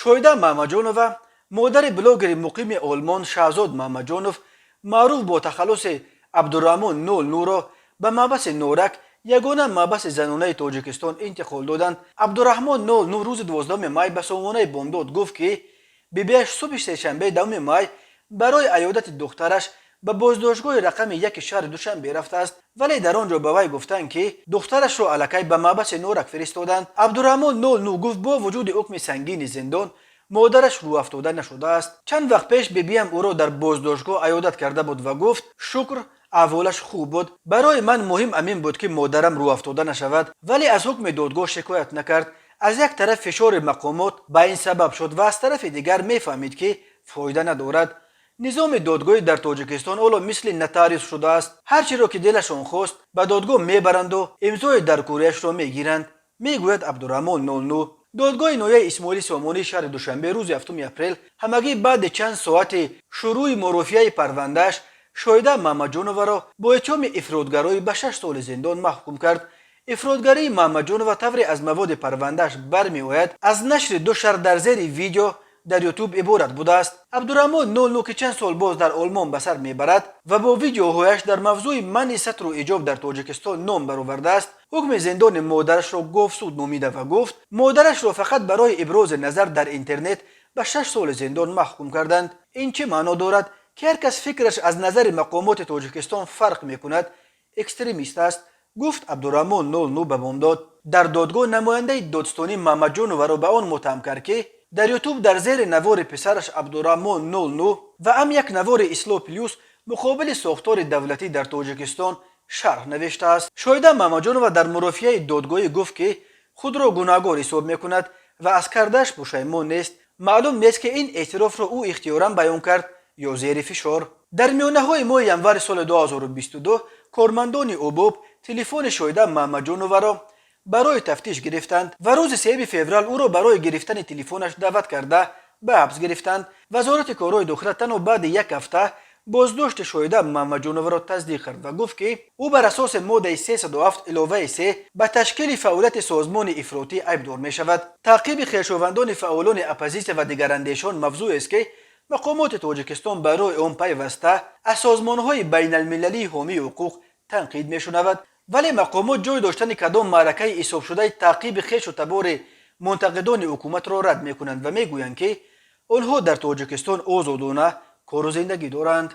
Шоҳида Маҳмаҷонова, модари блогери муқими Олмон Шаҳзод Маҳмаҷонов, маъруф бо тахаллуси Абдураҳмон 09-ро ба маҳбаси Норак, ягона маҳбаси занонаи Тоҷикистон, интиқол доданд. Абдураҳмон 09 рӯзи 12 май ба сомонаи Бомдод гуфт, ки бибиаш субҳи сешанбе, 10 май, барои аёдати духтараш ба боздоштгоҳи рақами 1 шаҳри Душанбе рафтааст, вале дар он ҷо ба вай гуфтанд, ки духтарашро аллакай ба маҳбаси Норак фиристоданд. Абдураҳмон 09 гуфт, бо вуҷуди ҳукми сангини зиндон модараш рӯафтода нашудааст. Чанд вақт пеш бибиам ӯро дар боздоштгоҳ аёдат карда буд ва гуфт, шукр, аҳволаш хуб буд. Барои ман муҳим ҳамин буд, ки модарам рӯафтода нашавад, вале аз ҳукми додгоҳ шикоят накард. Аз як тараф фишори мақомот ба ин сабаб шуд ва аз тарафи дигар мефаҳмид, ки фоида надорад. Низоми додгоҳӣ дар Тоҷикистон ҳоло мисли нотариус шудааст. Ҳар чиро ки дилашон хост, ба додгоҳ мебаранду имзои даркориашро мегиранд, мегӯяд Абдураҳмон 09. Додгоҳи ноҳияи Исмоили Сомонии шаҳри Душанбе рӯзи 7 апрел, ҳамагӣ баъди чанд соати шурӯъи мурофиаи парвандааш, Шоҳида Маҳмаҷоноваро бо иттиҳоми ифротгароӣ ба 6 соли зиндон маҳкум кард. Ифротгарии Маҳмаҷонова, тавре аз маводи парвандааш бармеояд, аз нашри ду шарҳ дар зери видео дар Ютуб иборат будааст. Абдураҳмон 09, ки чанд сол боз дар Олмон ба сар мебарад ва бо видеоҳояш дар мавзӯи манъи сатру ҳиҷоб дар Тоҷикистон ном баровардааст, ҳукми зиндони модарашро говсуд номида ва гуфт, модарашро фақат барои ибрози назар дар интернет ба 6 соли зиндон маҳкум карданд. Ин чӣ маъно дорад, ки ҳар кас фикраш аз назари мақомоти Тоҷикистон фарқ мекунад, экстремист аст, гуфт Абдураҳмон 09 ба Бомдод. Дар додгоҳ намояндаи додстонӣ Маҳмаҷоноваро ба он муттаҳам кард, ки дар Ютуб дар зери навори писараш Абдураҳмон 09 ва ам як навори Ислоҳ Плюс муқобили сохтори давлатӣ дар Тоҷикистон шарҳ навиштааст. Шоҳида Маҳмаҷонова дар мурофиаи додгоҳӣ гуфт, ки худро гунаҳгор ҳисоб мекунад ва аз кардааш пушаймон нест. Маълум нест, ки ин эътирофро ӯ ихтиёран баён кард ё зери фишор. Дар миёнаҳои моҳи январи соли 2022 кормандони ОБОП телефони Шоҳида Маҳмаҷоноваро барои тафтиш гирифтанд ва рӯзи 3 феврал ӯро барои гирифтани телефонаш даъват карда, ба ҳабс гирифтанд. Вазорати корҳои дохила танҳо баъди як ҳафта боздошти Шоҳида Маҳмаҷоноваро тасдиқ кард ва гуфт, ки ӯ бар асоси моддаи 307 иловаи 3 ба ташкили фаъолияти созмони ифротӣ айбдор мешавад. Таъқиби хешовандони фаъолони оппозитсия ва дигарандешон мавзӯест, ки мақомоти Тоҷикистон барои он пайваста аз созмонҳои байналмилалии ҳомии ҳуқуқ танқид мешунавад. Вале мақомот ҷой доштани кадом маъракаи ҳисобшудаи таъқиби хешу табори мунтақидони ҳукуматро рад мекунанд ва мегӯянд, ки онҳо дар Тоҷикистон озодона кору зиндагӣ доранд.